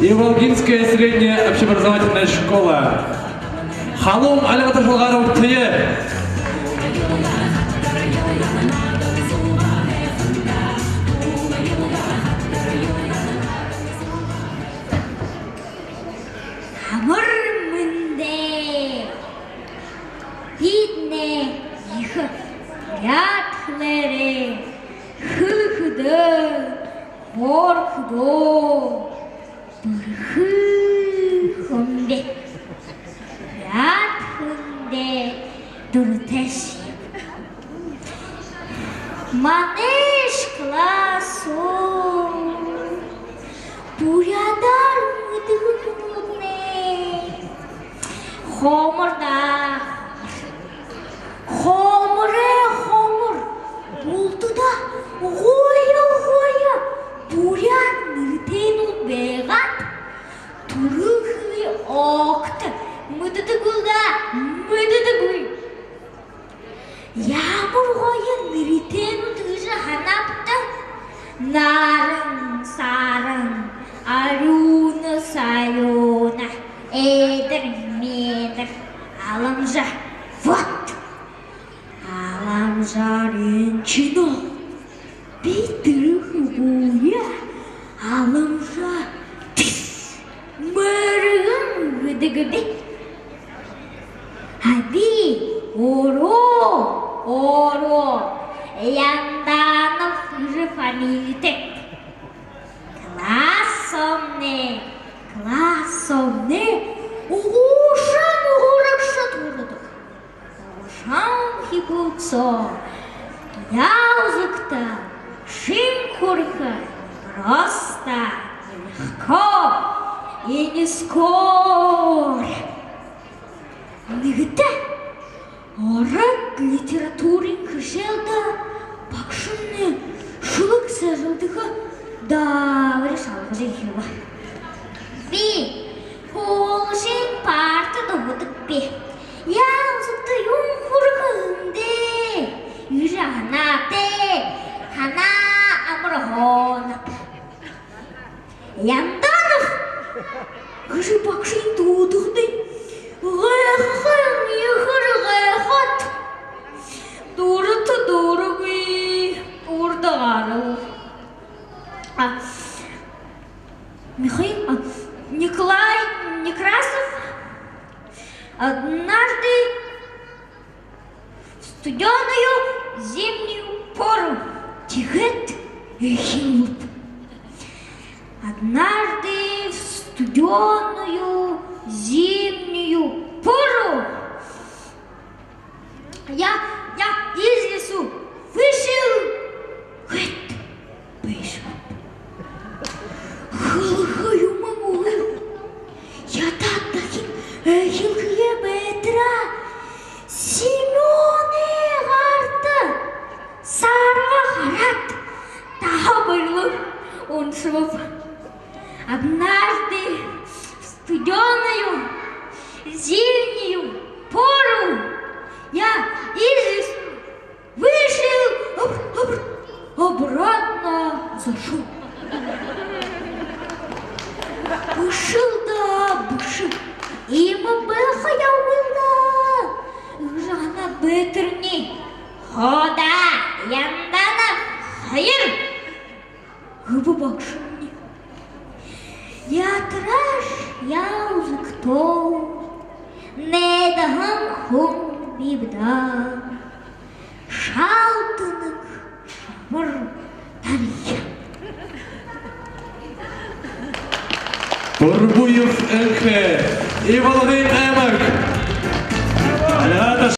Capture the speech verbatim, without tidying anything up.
Иволгинская средняя общеобразовательная школа. Халуун Альга Ташалгаровтаяа. Амар мэндэ! Бидэ ехэ буряад хэлээрээ хэлэхэдөө, хөөрхэдөө бэрхэ юм бэ. Буряад хэлэндээ дуратайшье. Манайшье класс соо буряадаар мэдэхэгүй хүнүүднай хомор даа. Хомор, хомор. Бултадаа гоё гоё буряад нэрэтэйнүүд байгаад, түрэл хэлые огто мэдэдэггүй даа, мэдэдэггүй. Ямар гоё нэрэтэйнүүд гэжэ һанаабта: Наран, Саран, Арюуна, Саюуна, Эдир, Медир, Аламжа. Вот. Аламжаар эншэнэ. Би тэрэ хубууе Аламжа тис мэргэн гэдэг бэ. А би өөрөө, өөрөө Янданов гэжэ фамилитай. Класс соомнай, класс соомнай угушан урагшад урадаг. Угушан хибүүн соо яузагта шэнги хүрэхэ просто, легко, и не скоро. Нэгэтэ ород литературын хэшээлдэ багшамнай шүлэг сээжэлдэхэ даабари шалгажа эхилбэ. Би һүүлшын партада угтааб. Яузагта юун хүрэхэ юм даа гэжэ һанаад, һанаа амарһанааб. Янданов гэжэ багшын дуудахадань, гайхаһан ехээр гайхаад, дурата дурагүй урда гарааб. А, Михаил, а, Николай Некрасов однажды в студёную зимнюю пору. Тиигээд эхилбэ. Однажды в студёную зимнюю пору я, я из лесу вышел, гэд бэшэ. Хэлэхэ юумэн үгы. Ядаад дахин эхилхэеэ байтараа, Семёнэй гарта сарга хараад, таһа баярлан уншааб. Однажды в студёную зимнюю пору я из лесу вышел, об-, об-, обратно зашёл. Бэшэл даа, бэшэ. Иимэ байха ёһотой юм даа гэжэ һанаад байтарни, хоо даа, Янданов хоёр. Гэбэ багшамни. Ятараш яузагтаа найдаһан хүн биб даа. Шалтанаг шабар тархи. Бурбуев Энхэ, Ивалгын аймаг.